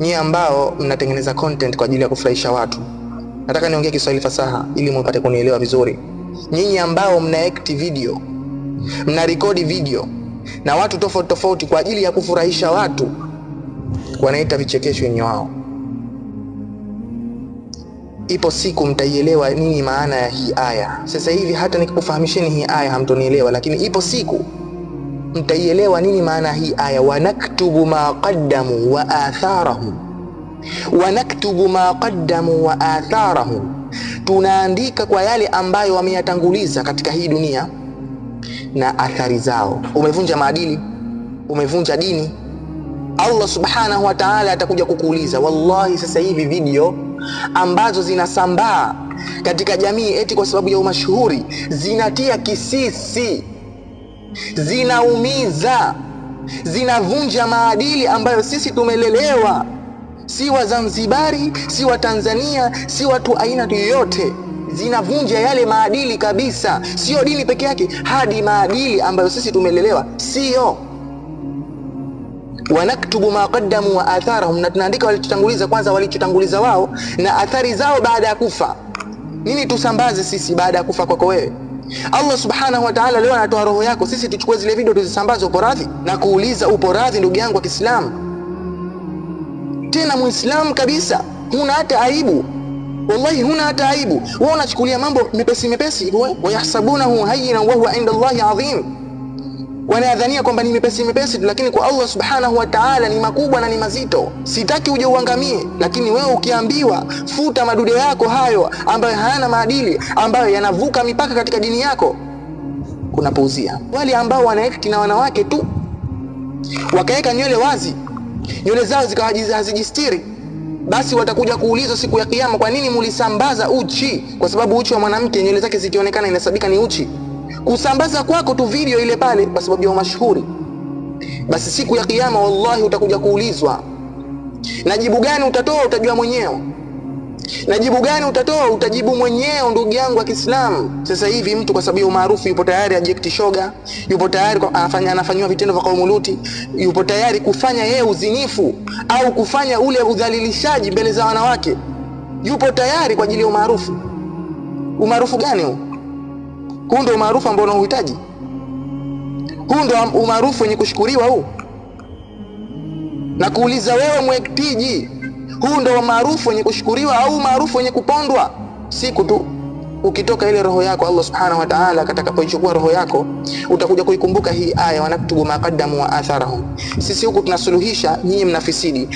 Nyie ambao mnatengeneza content kwa ajili ya kufurahisha watu, nataka niongee Kiswahili fasaha ili mpate kunielewa vizuri. Nyinyi ambao mna act video, mna rekodi video na watu tofauti tofauti kwa ajili ya kufurahisha watu, wanaita vichekesho wenye wao. Ipo siku mtaielewa nini maana ya hii aya. Sasa hivi hata nikikufahamisheni hii aya hamtonielewa, lakini ipo siku mtaielewa nini maana hii aya. Wanaktubu ma qaddamu wa atharahum, wanaktubu ma qaddamu wa atharahum, tunaandika kwa yale ambayo wameyatanguliza katika hii dunia na athari zao. Umevunja maadili, umevunja dini, Allah subhanahu wa ta'ala atakuja kukuuliza. Wallahi, sasa hivi video ambazo zinasambaa katika jamii eti kwa sababu ya umashuhuri zinatia kisisi, zinaumiza, zinavunja maadili ambayo sisi tumelelewa. Si Wazanzibari, si wa Tanzania, si watu aina yoyote. Zinavunja yale maadili kabisa, sio dini peke yake, hadi maadili ambayo sisi tumelelewa. Sio wanaktubu ma qaddamu wa atharahum, na tunaandika walichotanguliza kwanza, walichotanguliza wao na athari zao baada ya kufa. Nini tusambaze sisi baada ya kufa kwako wewe? Allah subhanahu wa ta'ala leo anatoa roho yako, sisi tuchukue zile video tuzisambaze? Upo radhi? Na kuuliza, upo radhi ndugu yangu wa Kiislamu? Tena Muislamu kabisa, huna hata aibu. Wallahi huna hata aibu. Wewe unachukulia mambo mepesi mepesi, wayahsabunahu hayyinan wa huwa inda Allahi adhim, wanayadhania kwamba ni mepesi mepesi, lakini kwa Allah subhanahu wa ta'ala ni makubwa na ni mazito. Sitaki uje uangamie, lakini wewe ukiambiwa futa madude yako hayo ambayo hayana maadili, ambayo yanavuka mipaka katika dini yako, kunapuuzia. Wale ambao wanaekti na wanawake tu wakaweka nywele wazi, nywele zao zikawa hazijistiri, basi watakuja kuulizwa siku ya Kiyama, kwa nini mulisambaza uchi? Kwa sababu uchi wa mwanamke nywele zake zikionekana inahesabika ni uchi. Kusambaza kwako tu video ile pale kwa sababu ya umashuhuri, basi siku ya Kiyama wallahi utakuja kuulizwa. Na jibu gani utatoa utajua mwenyewe, na jibu gani utatoa utajibu mwenyewe, ndugu yangu wa Kiislamu. Sasa hivi mtu kwa sababu ya umaarufu yupo tayari ajekti shoga, yupo tayari anafanywa vitendo vya kaumu Luti, yupo tayari kufanya yeye uzinifu au kufanya ule udhalilishaji mbele za wanawake, yupo tayari kwa ajili ya umaarufu. Umaarufu gani huu? Huu ndio umaarufu ambao unauhitaji? Huu ndio umaarufu wenye kushukuriwa huu? Na kuuliza wewe mwektiji, huu ndio umaarufu wenye kushukuriwa au umaarufu wenye kupondwa? Siku tu ukitoka ile roho yako, Allah subhanahu wa ta'ala atakapoichukua roho yako, utakuja kuikumbuka hii aya, wanaktubu ma qaddamu wa atharahum. Sisi huku tunasuluhisha, nyinyi mnafisidi.